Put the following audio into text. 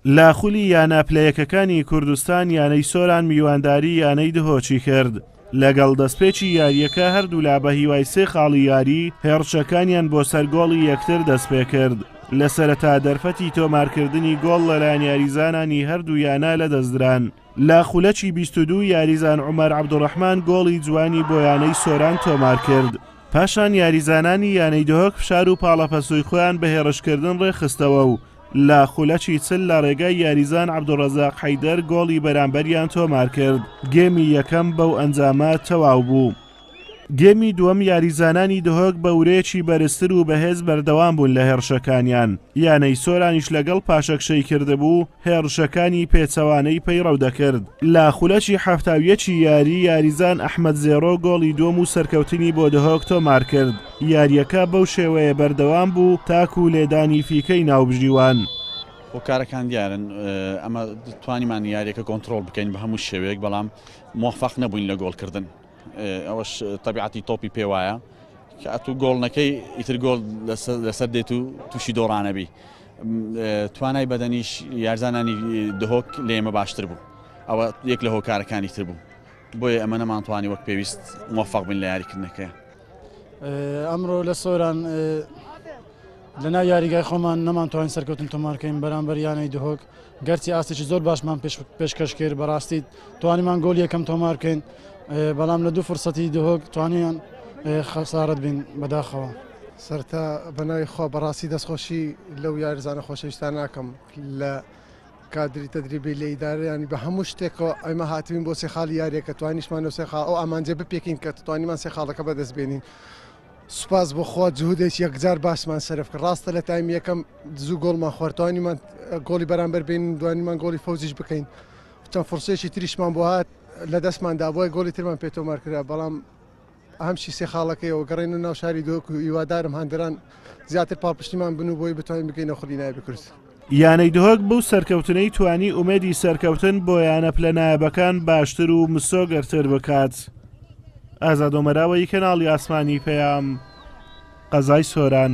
لە خولی یانە پلە یەکەکانی کوردستان یانەی سۆران میوانداری یانەی دهۆکی کرد. لەگەڵ دەستپێکی یارییەکە هەردوولا بە هیوای سێ خاڵی یاری هێڕشەکانیان بۆ سەر گۆڵی یەکتر دەستپێکرد. لە سەرەتا دەرفەتی تۆمارکردنی گۆڵ لەلایەن یاریزانانی هەردوو یانە لەدەستدران. لە خولەکی 22 یاریزان عومەر عەبدولڕەحمان گۆڵی جوانی بۆ یانەی سۆران تۆمارکرد. پاشان یاریزانانی یانەی دهۆک فشار و پاڵەپەستۆی خۆیان بە هێڕشکردن ڕێکخستەوە و لە خولەکی 40 لە ڕێگای یاریزان عەبدولڕەزاق حەیدەر گۆڵی بەرامبەریان تۆمارکرد، گێمی یەکەم بەو ئەنجامە تەواو بوو. گێمی دووەم یاریزانانی دهۆک بە ورەیەکی بەرزتر و بەهێز بەردەوام بوون لە هێڕشەکانیان، یانەی سۆرانیش لەگەڵ پاشەکشەی کردبوو هێڕشەکانی پێچەوانەی پەیڕەو دەکرد. لە خولەکی 71 ی یاری، یاریزان ئەحمەد زێڕۆ گۆڵی دووەم و سەرکەوتنی بۆ دهۆک تۆمارکرد، یارییەکە بەو شێوەیە بەردەوام بوو تاکو لێدانی فیکەی ناوبژیوان. هۆکارەکان دیارن، ئەمە توانیمان یارییەکە کۆنتڕۆڵ بکەین بە هەموو شێوەیەک، بەڵام مۆفەق نەبووین لە گۆڵکردن. ئەوەش تەبیعەتی تۆپی پێ وایە کە ئەتوو گۆڵ نەکەی ئیتر گۆڵ لەسەر دێت و تووشی دۆڕانەبی توانای بەدەنیش یارزانانی دهۆک لە ئێمە باشتر بوو ئەوە یەک لە هۆکارەکانی تر بوو بۆیە ئەمە نەمانتوانی وەک پێویست موفق بین لە یاریکردنەکە. ئەمڕۆ لە سۆران لە ناو یاریگای خۆمان نەمانتوانی سەرکەوتن تۆمارکەین بەرامبەر یانەی دهۆک گەرچی ئاستێکی زۆر باشمان پێشکەش کرد بەڕاستی توانیمان گۆڵ یەکەم تۆمار بکەین بەڵام لە دوو فرسەتی دهۆک توانیان خەسارەت بین بەداخەوە. سەرتا بەناوی خوا بەڕاستی دەستخۆشی لەو یاریزانە خۆشەویستان ناکەم لە کادری تەدریبی لە ئیدارە ینی بە هەموو شتێکەوە ئەمە هاتوین بۆ سێ خاڵی یاریەکە توانیشمان لەو سێ خاڵ ئەو ئامانجە بپێکین کە توانیمان سێ خاڵەکە بەدەست بێنین سوپاس بۆ خوا جهودێکی یەکجار باشمان سەرف کرد ڕاستە لە تایمی یەکەم زوو گۆڵمان خوارد توانیمان گۆڵی بەرامبەر بین دوانیمان گۆڵی فەوزیش بکەین چەند فرسێکی تریشمان بۆ هات لە دەستمان دابووە گۆڵی ترمان پێ تۆمار کرا بەڵام ئەمشی سێ خاڵەکەیەوە گەڕێن و ناو شاری دۆک و هیوادارم هاندەران زیاتر پاڵپشتیمان بن و بۆی بتوانین بگەینە خولی نایابی کوردستان. یانەی دهۆک بەو سەرکەوتنەی توانی ئومێدی سەرکەوتن بۆ یانە پلە نایابەکان باشتر و مسۆگەرتر بکات. ئازاد ئۆمەراوەیی کەناڵی ئاسمانی پەیام، قەزای سۆران.